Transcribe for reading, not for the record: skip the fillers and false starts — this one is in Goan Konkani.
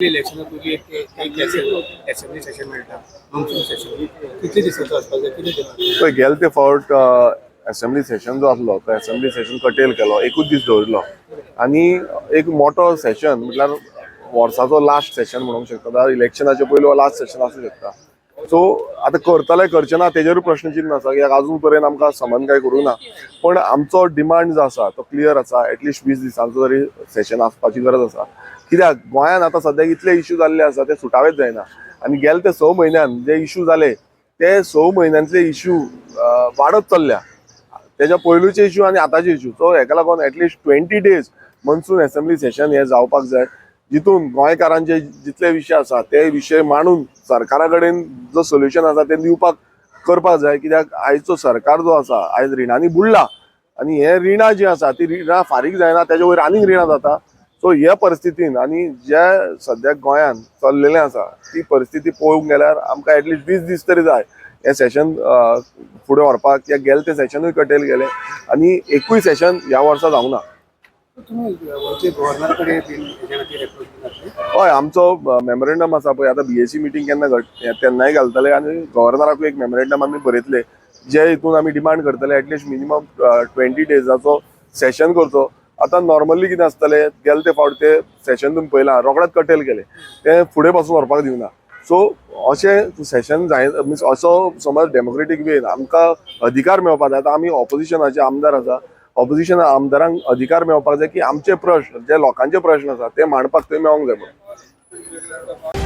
इलेक्शना पयलीं एक एक असेंब्ली सेशन मेळटा, मॉन्सून सेशन. कितले दिसाचो आसपाक जाय, कितें ते? पळय, गेले ते फावट असेंब्ली सेशन जो आसलो तो असेंब्ली सेशन कटेल केलो, एकूच दीस दवरलो आनी एक मोटो सेशन म्हटल्यार वर्साचो लास्ट सेशन म्हणूंक शकता. इलेक्शनाचे पयलो लास्ट सेशन आसूं शकता. सो आतां करतले करचे ना तेजेरूय प्रश्नचिन्ह आसा, कित्याक अजून पर्यंत आमकां समन काय करूंक ना. पण आमचो डिमांड जो आसा तो क्लियर आसा. एटलिस्ट 20 दिसांचो तरी सेशन आसपाची गरज आसा, कित्याक गोंयांत आतां सद्याक इतले इश्यू जाल्ले आसा, ते सुटावेच जायना. आनी गेले ते 6 म्हयन्यान जे इश्यू जाले ते 6 म्हयन्यांतले इश्यू वाडत चल्ल्या, तेच्या पयलूचे इश्यू आनी आतांचे इश्यू. सो हेका लागून at least 20 days monsoon assembly session हे जावपाक जाय, जितून गोंयकारांचे जितले विशय आसा ते विशय मांडून सरकारा कडेन जो सोल्युशन आसा ते दिवपाक करपाक जाय. कित्याक आयचो सरकार जो आसा आयज रिणांनी बुडला आनी हे रिणां जीं आसा ती रिणां फारीक जायना, तेजे वयर आनीक रिणां जाता. सो हे परिस्थितीन आनी जे सद्याक गोंयांत चल्लेलें आसा ती परिस्थिती पळोवंक गेल्यार आमकां एटलिस्ट 20 दीस तरी जाय हें सेशन फुडें व्हरपाक. कित्याक गेले ते सेशनूय कटेल गेले आनी एकूय सेशन ह्या वर्सा जावंक ना. तुमी गोंयचे गव्हर्नर कडेन बीन हेच्या खातीर एप्रोच जातले? हय, आमचो मेमोरेंडम आसा पळय. आतां बीएसी मिटींग केन्ना घट तेन्नाय घालतले आनी गव्हर्नराकूय एक मेमोरेंडम आमी बरयतले, जे हितून आमी डिमांड करतले एटलिस्ट मिनिमम 20 डेजाचो सेशन करचो. आतां नॉर्मली कितें आसतलें, गेले ते फावट ते सेशन तुमी पळयलां, रोखडेच कटेल केले, ते फुडें पासून व्हरपाक दिवना. सो अशें सेशन जाय मिन्स असो समज डेमोक्रेटीक वेन आमकां अधिकार मेळपाक जाय. आतां आमी ऑपोजिशनाचे आमदार आसा, ऑपोजिशन आमदारांक अधिकार मेळपाक जाय की आमचे प्रश्न, जे लोकांचे प्रश्न आसा ते मांडपाक थंय मेळोंक जाय म्हणून.